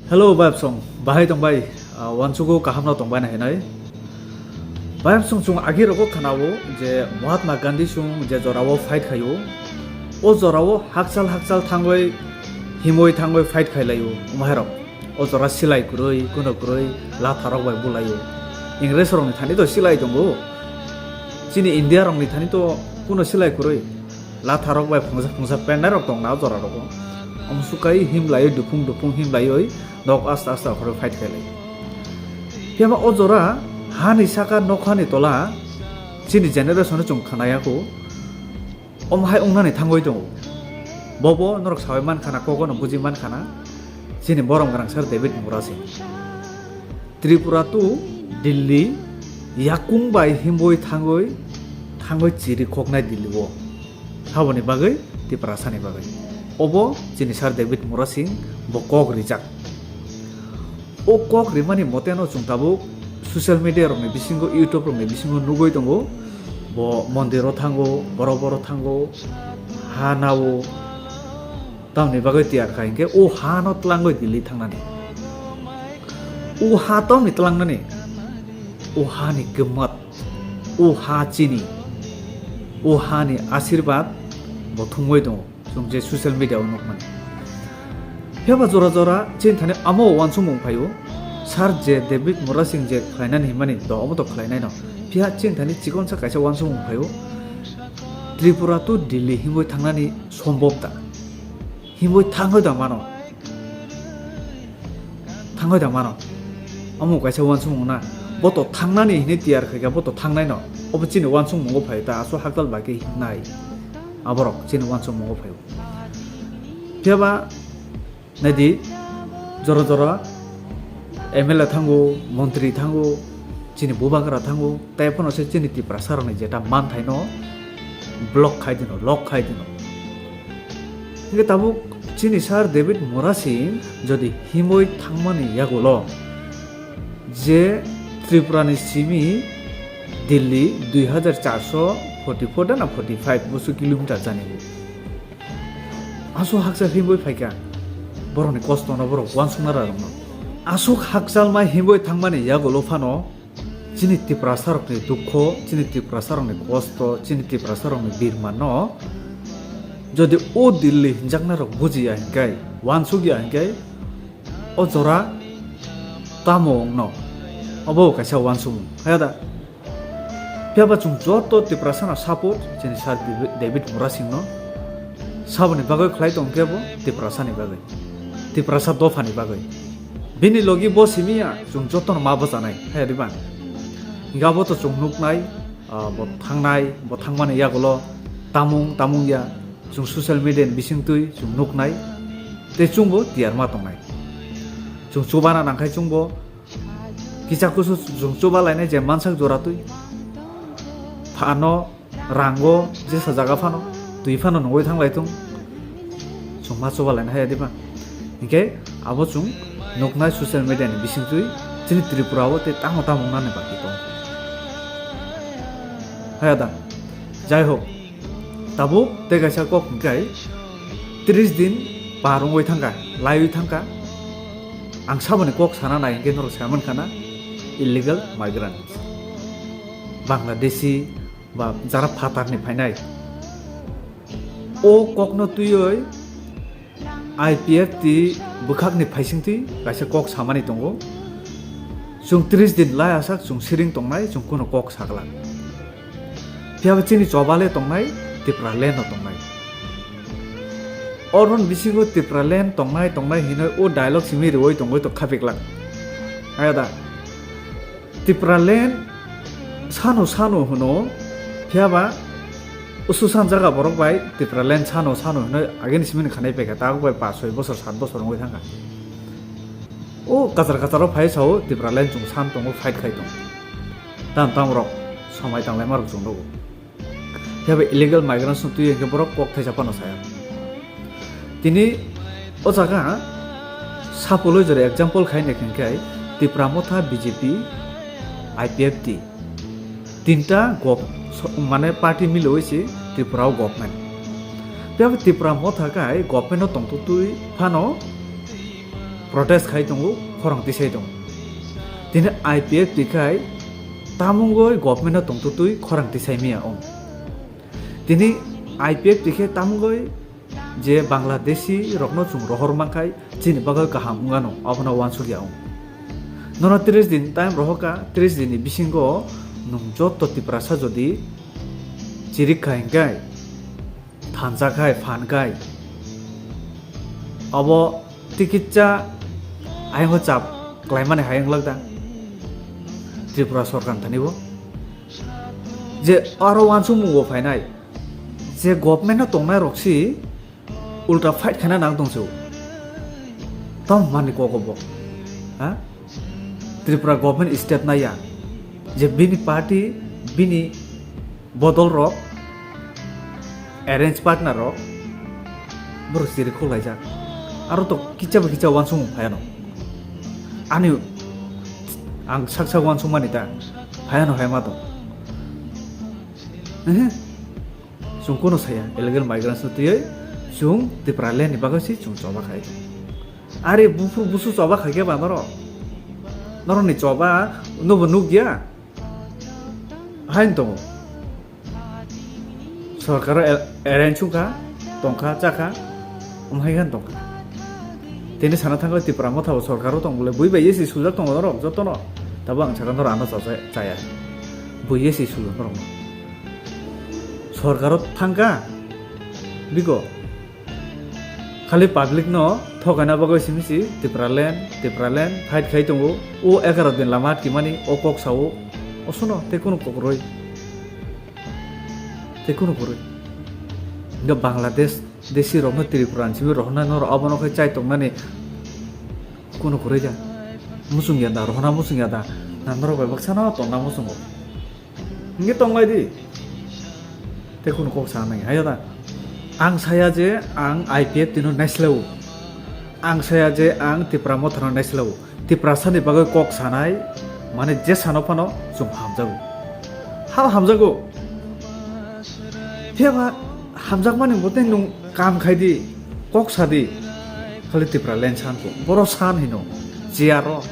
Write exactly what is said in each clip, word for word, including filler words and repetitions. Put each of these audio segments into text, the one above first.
Hello, Bayapsong. Bahai tong bai? Ah, wansugo kaham no tong bai na hinai? Bayapsong, chung agi rogo khanao je Mahatma Gandhi sung je jorao fight khaio, o jorao hakchal hakchal thangoi, himoi thangoi fight khai laio, umhai rok. O jora silai kwrwi, kuno kwrwi, latha rok bai bulaio. Ingres rokni thani to silai tongo. Chini India rokni thani to kuno silai kwrwi. Latha rok bai phungsa phungsa pennai rok tong na o jora rogo. Amsukai him laioi, duphung duphung him laioi, nok asta asta khoro fight khai lai. Phiya ma o jora hani saka nokhani tola chini generation o chung khanaya ko. Om hai ongnani thangoi tongo. Bobo norok sawi man khana, kogono buji man khana. Chini borom gwnang sir David Murasing. Tripura to Delhi yakung bai himoi thangoi, thangoi chiri khoknai Delhi o. Haboni bagwi Tiprasani bagwi. Obo chini sir David Murasing bo kok rijak. O kok rimani moteno chwng tabuk social media rokni bisingo, YouTube rokni bisingo nugwi tongo. Bo mondiro thango, boro boro thango, ha nao. Tamni bagwi tiyar kha hinkhe o ha no tlangwi Delhi thangnani. O ha tamni tlangnani? O ha ni kwmat, o ha chini, o ha ni asirwad bo thumwi tongo. Chwng je social media o nukmani. Phiya ba jora jora chini thani amo uansukmung phaio. Sir je David Murasing je khlainani hinmani do omo to khlainaino. Phiya chini thani chikonsa kaisa uansukmung phaio. Tripura to Delhi himoi thangnani sombhob da? Himoi thangoi da mano? Thangoi da mano? Omo kaisa uansukmung na. Bo to thangnani hinwi tiyar khaikha, bo to thangnaino. Obo chini uansukmungo phaio ta, aswk hakchal bai khe hingnai. Aborok chini uansukmungo phaio. Phiya ba naidi, jora jora M L A thango, montri thango, chini bubagra thango, tei phano se chini Tiprasa rokni jeta manthaino block khai dino, lock khai dino. Hingke tabuk chini sir David Murasing jodi himoi thangmani yagulo je Tripura ni simi Delhi dui hazar charso forty four da na forty five busu kilometer jani. Aswk hakchal himoi phaikha, borokni kosto no borok uansukna rarokno. Aswk hakchal mai himoi thangmani yagulo phano chini Tiprasa rokni dukho, chini Tiprasa rokni kosto, chini Tiprasa rokni birma no jodi o Delhi hinjakna rok bujiya hinkhe, uansukya hinkhe, o jora tamo wngno? Obo kaisa uansukmung, haya da? Phiya ba chwng joto Tiprasano support chini sir David, David Murasingno. Saboni bagwi khlai tong khe bo Tiprasani bagwi, Tiprasa dophani bagwi. Bini logi bo simi ya, chwng jotono ma bwchanai, haya di ba? Hinkhe abo to chwng nuknai, ah, bo thangnai, bo thangmani yagulo tamung, tamung ya, chwng social media ni bisingtwi chwng nuknai, tei chwngbo tiyar ma tongnai. Chwng chubana nangkhai chwngbo kisa kusu chwng chuba lainai je mansak jora twi. Phano, rango, jesa jaga phano, twi phano nungwi thanglai thung. Chwng ma chuba lainai haya di ba? Hinkhe abo chwng nuknai social media ni bisingtwi chini Tripura o tei tamo tamo wngnani bagwi tongo. Haya da? Jai hok, tabuk tei kaisa kok hwnkhe tris din par wngwi thangkha, laiwi thangkha. Ang saboni kok sana nai hwnkhe norok sai mankha na illegal migrants, Bangladeshi ba jara phatarni phainai. O kokno twiwi I P F T bwkhakni phaisingtwi kaisa kok samani tongo. Chwng tris din lai asak chwng siring tongnai, chwng kuno kok sagla. Phiya ba chini choba le tongnai, Tipra land no tongnai. Oron bisingo Tipra land tongnai, tongnai hinoi o dialogue simi rioi tongoi to khapiklak. Haya da? Tipra land sano sano hwno, phiya ba ususan jaga borok bai Tipra land sano sano hwno agini simi ni khanai paikha, tabuk bai pash soi bosor, sat bosor wngwi thangkha. O kachar kachar o phai sao Tipra land chwng san tongo, fight khai tongo. Tam tam rok somai tanglai ma rok chwng nugo. Phiya ba illegal migrants no twi hwnkhe borok kok thaisa phano saya. Tini o jaga sapoloi jora example khai naikha hinkhe Tipra Motha, B J P, I P F T tinta gov-, so-, mane party miloi se Tripura o government. Phiya ba Tipra Motha khai government o tongtwtwi phano protest khai tongo, khorang tisai tongo. Tini I P F T khai tamungoi government no tongtutwi khorang tisai miya ong. Tini I P F T khe tamungoi je Bangladeshi rokno chwng rohor mankhai chini bagwi kaham wngano, abono uansukya ong. Nono tris din time rohorkha, tris din ni bisingo nwng joto Tiprasa jodi chirik kha hinkhe, thansa khai, phan khai, abo tikitsa ayang chap klaimani hai wng lak da Tripura sorkar thani bo. Je aro uansukmung bo phainai, je government no tongnai rok si ulta fight khaina nang tong se. Tamo mani kok bo. Ha? Tripura government step naiya. Je bini party, bini bodol rok, arrange partner rok, borok chiri khulaijak. Aro to kicha ba kicha uansukmung phaiano. Ani ang sak sak uansukmani ta phaiano hai ma tong. Ehe. Chwng kuno saya, illegal migrants no twiwi chwng Tipraland ni bagwi se chwng choba khai. Are buphuru busu choba khai khe ba norok? Norok ni choba nobo nukya? Hain tongo. Sorkaro el-, arrange wngkha, tongkha, chakha, wng hai khe tongkha. Tini sana thangkha Tipra Motha bo sorkaro tong bole, bui bai esi sujak tongo norok jotono. Tabo ang sakha norok ano chajak chaya. Bui esi sujak norok. Sorkaro thangkha, biko. Khali public no thokaina bagwi simi si Tipraland, Tipraland fight khai tongo. O egaro din lama atkimani o kok sao. O suno tei kunu kok rwi. Tei kunu kok rwi. Nga Bangladesh desi rokno Tripura ni simi rohornai norok abono khai chai tongnani kunu kok rwi da. Muchung ya da, rohorna muchung ya da. Na norok bai baksa no tongna muchungo. Hingke tonglai di. Tei kunu kok sa nai, hayo da. Ang saya je ang I P F T no naislao. Ang saya je ang Tipra Motha no naislao. Tiprasa ni bagwi kok sanai, mane je sano phano chwng hamjago. Hal hamjago. Phiya ba hamjakmani bo tei nwng kam khai di, kok sa di. Khali Tipraland san ko. Boro san hino. Chair o,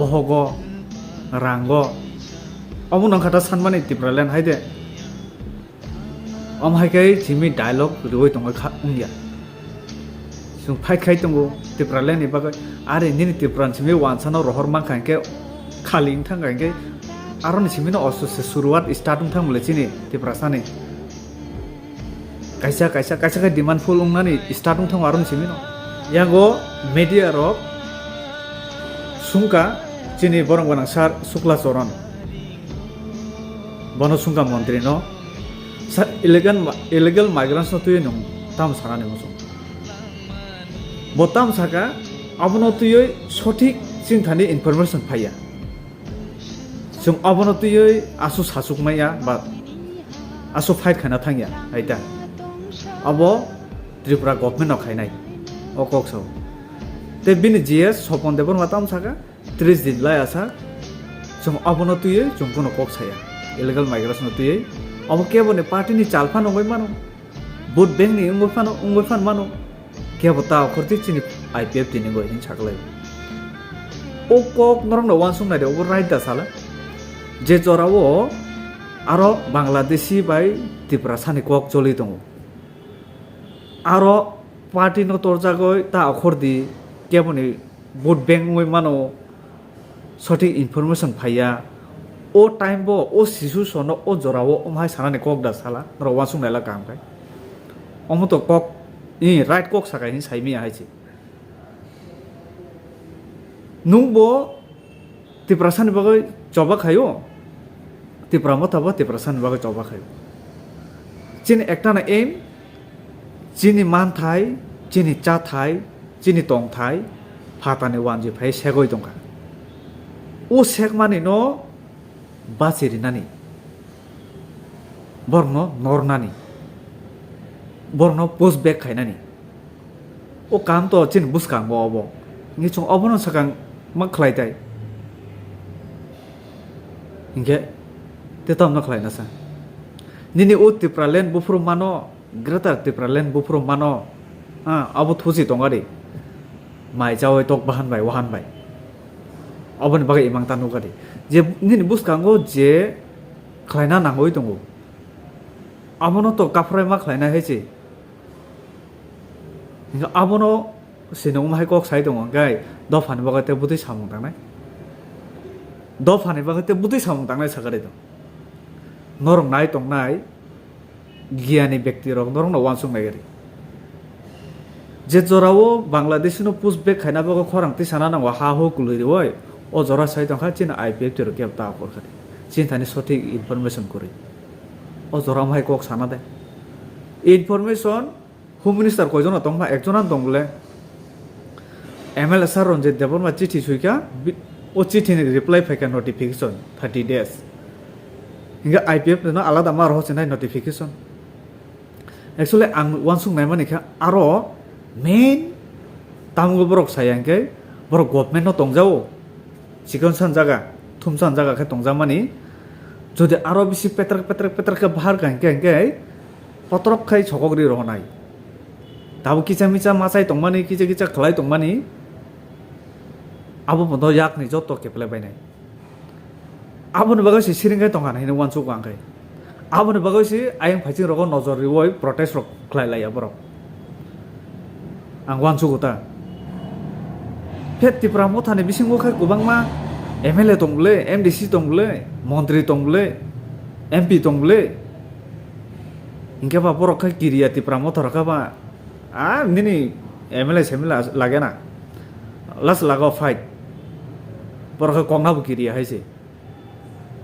bohogo, rango. Omo nang kha ta sanmani Tipraland hai de. Omo hai khe simi dialogue rwui tongwi kha wngya. Chwng fight khai tongo Tipraland ni bagwi. Are nini Tripura ni simi wansano rohor mankha hinkhe khali wngthang kha hinkhe aroni simi no osto se suruwat start wngthang mole chini Tiprasa ni. Kaisa, kaisa, kaisa khe demand full wngnani start wngthango aroni simi no. Yango media rok sungka chini borok gwnang sir Sukla Charan. Bono sungka montri no. Sir, illegal, illegal migrants no twiwi nwng tamo sanani muchung. Bo tamo saka, abono twiwi sothik chini thani information phaiya. Chwng abono twiwi aswk sachukmaya ba aswk fight khaina thangya, hai ta. Abo Tripura government no khainai, o kok sao. Tei bini G S Sopon Debbarma tamo saka, tris din lai asa, chwng abono twiwi chwng bono kok saya. Illegal migrants no twiwi, abo kebo ni party ni chal phano wngwi mano, vote bank ni wngwi phano, wngwi phan mano. Kebo ta okhorti chini I P F T ni goi hin saklai. O kok norok no uansuk nai de, obo right da sala. Je jora o aro Bangladeshi bai Tiprasa ni kok choli tongo. Aro party no torjagoi ta okhordi kebo ni vote bank wngwi mano. Sothik information phaiya. O time bo, o situation no, o jora o, omo hai sanani kok da sala, norok uansuk naila kaham khai. Omo to kok, i, right kok sakai hin sai miya hai se. Nwng bo Tiprasa ni bagwi choba khaio, Tipra Motha bo Tiprasa ni bagwi choba khaio. Chini ekta na aim, chini manthai, chini chathai, chini tongthai, phatani wanji phai segwi tongkha. O segmani no bachi rinani, borokno nornani, borokno push back khainani. O kam to chini bwskango obo. Hingke chwng obono swkang ma khlai tai. Hingke te tamno khlaina sa. Nini o Tipraland buphuru mano, Greater Tipraland buphuru mano, ah, abo thusi tonga di. Mai chawi tok bahan bai, wahan bai. Aboni bagwi imang ta nukha di. Je nini bwskango je khlaina nangwi tongo. Abono to kaphrai ma khlaina hai se. Hingkhe abono sinong hai kok sai tongo, hingkhe dophani bagwi tei bwtwi samung tangnai. Dophani bagwi tei bwtwi samung tangnai sakha di to. Norok nai tongnai, giyani bekti rok norokno uansuk nai gari. Je jorao Bangladeshi no push back khaina bagwi khorang tisana nango, ha hu kwlwi rwi, o jora sai tongkha chini I P F T rok kebo ta aphor kha di. Chini thani sothik information kwrwi. O jora omo hai kok sana de. Information Home Minister koijono tongma, ekjona tong bole. M L A sir Ranjit Debbarma chithi suikha, bi-, o chithi ni reply phaikha notification thirty days. Hingkhe I P F no alada ma rohor chinai notification. Actually ang uansuk naimani kha aro main tamgo borok saya hingkhe borok government no tongjao. Chikon san jaga, thum san jaga khe tongjakmani. Jodi aro bisi petrek, petrek, petrek khe bahar kha hingkhe, hingkhe potrok khai sokok ri rohonai. Tabuk kisa misa machai tongmani, kisa kisa khlai tongmani, abo bono yakni joto keple bainai. Aboni bagwi se siring khai tongkha hinwi uansuk ang khai. Aboni bagwi se ayang phaiching rogo nojor riwi protest rok khlai laiya borok. Ang uansuk ta. Phet Tipra Motha ni bisingo khai kwbangma M L A tong bole, M D C tong bole, montri tong bole, M P tong bole. Hingke ba borok khai kiriya Tipra Motha rok ba, a nini M L A semela lagena. Last lago fight. Borok khai kokna bo kiriya hai se.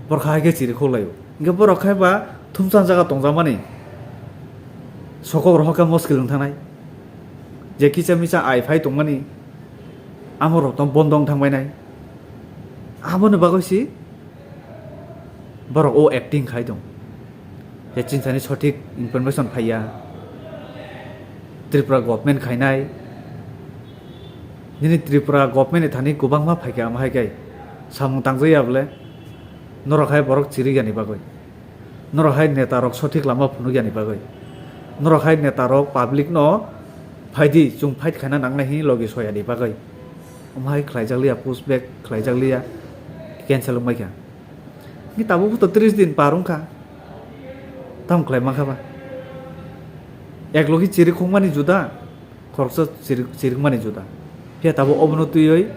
Borok hai khe chiri khok laio. Hingke borok khai ba thumsa jaga tongjakmani. Sokok rohor khe moskil wng thangnai. Je kisa misa ai phai tongmani. Amo rok tong bondong thangbai nai. Aboni bagwi si borok o acting khai tong. Je chinsani sothik information phaiya. Tripura government khainai. Nini Tripura government ni thani kwbangma phaikha, ama hai khai samung tangjaya bole. Norok hai borok chirigani bagwi. Norok hai neta rok sothik lama phunukya ni bagwi. Norok hai neta rok public no phaidi chwng fight khaina nangnai hini logi soya ni bagwi. Omo hai khlaijak liya, push back khlaijak liya, cancel wngbai kha. Ni tabuk to tris din par wngkha. Tamo khlai mankha ba? Ek logi chiri khokmani juda, khoroksa chiri-, chirikmani juda. Phiya tabuk obono twiwi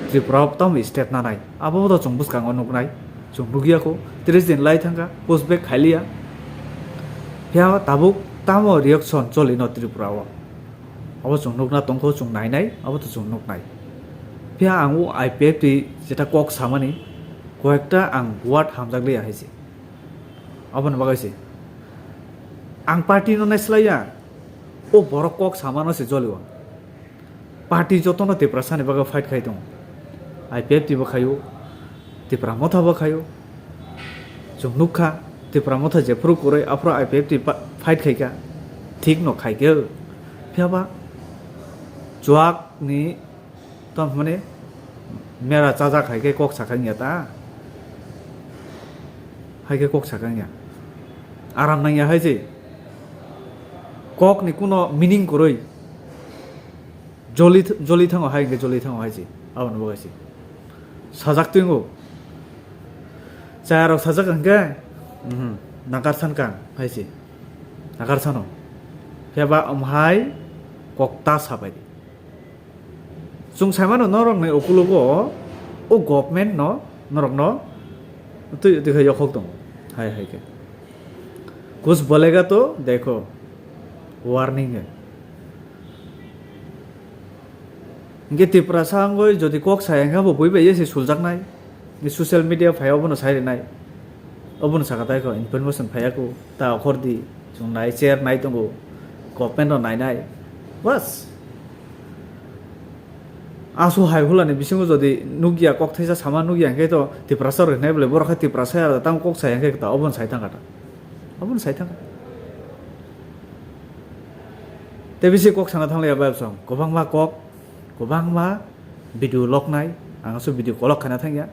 Tripura o tamo state nanai. Abo bo to chwng bwskango nuknai. Chwng nukya kho. Tris din lai thangkha. Push back khailiya. Phiya tabuk tamo reaction choli no Tripura o. Abo chwng nukna tongkho, chwng nainai. Abo to chwng nuknai. Phiya ang o I P F T jeta kok samani koyekta ang word hamjak liya hai se. Aboni bagwi se. Ang party no naislaiya. O borok kok samano se jolio. Party jotono Tiprasani bagwi fight khai tongo. I P F T bo khaio, Tipra Motha bo khaio. Chwng nukha, Tipra Motha jephuru kwrwi, aphuru I P F T pa-, fight khaikha. Thik no khaikhe. Phiya ba chuak ni Tamo hwnmani mera chajak hai khe kok sakha wngya ta? Hai khe kok sakha wngya. Aram nangya hai se. Kok ni kuno meaning kwrwi. Joli th-, joli thango hai hwnkhe joli thango hai se. Aboni bagwi se. Sajak twingo. Chaya rok sajak hwnkhe, mhm, nakar san kang hai se. Nakar sano. Phiya ba omo hai kok ta sabai di. Chwng sai mano norokni ukulogo o government no norokno twi twi khe yokhok tongo. Hai hai khe. Kuch bolega to dekho. Warning hai. Hingke Tiprasa wngwi jodi kok saya hingke bo bui bai se suljaknai. Social media phai obono sai rinai. Obono saka tai kho, information phaiya kho. Ta okhor di, chwng nai, chair nai tongo. Government no nainai. Bas. Asu hai hulani bisingo jodi nukya, kok thaisa sama nukya hingke to Tiprasa rok hinai bole, borok khe Tiprasa ya, tamo kok saya hingke ta obono sai thangkha ta. Obono sai thangkha. Tei bisi kok sana thangliya bai bwsong. Kwbangma kok, kwbangma video loknai, ang asuk video kolok khaina thangya.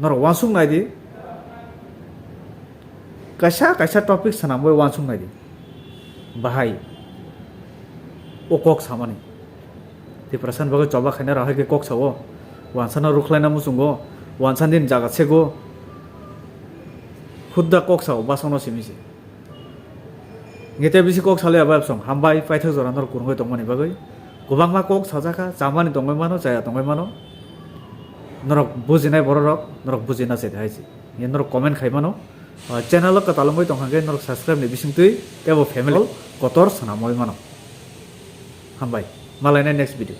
Norok uansuk nai di, kaisa kaisa topic swnamwi uansuk nai di, bahai o kok samani. Tiprasani bagwi choba khaina rok hai khe kok sao, wansano rwkhlaina muchungo, wansani jaga sego, hudda kok sao basongno simi se. Nge tei bisi kok salai abo absong hambai paithak jora norok kwrwngwi tongmani bagwi. Kwbangma kok sajakha, chamani tongwi mano, chaya tongwi mano. Norok bujinai bororok, norok bujina se hai se. Nge norok comment khai mano. Ah, channel o kwtal wngwi tongkha khe norok subscribe ni bisingtwi tei bo family kotor swnamwi mano. Hambai. Malainai next video.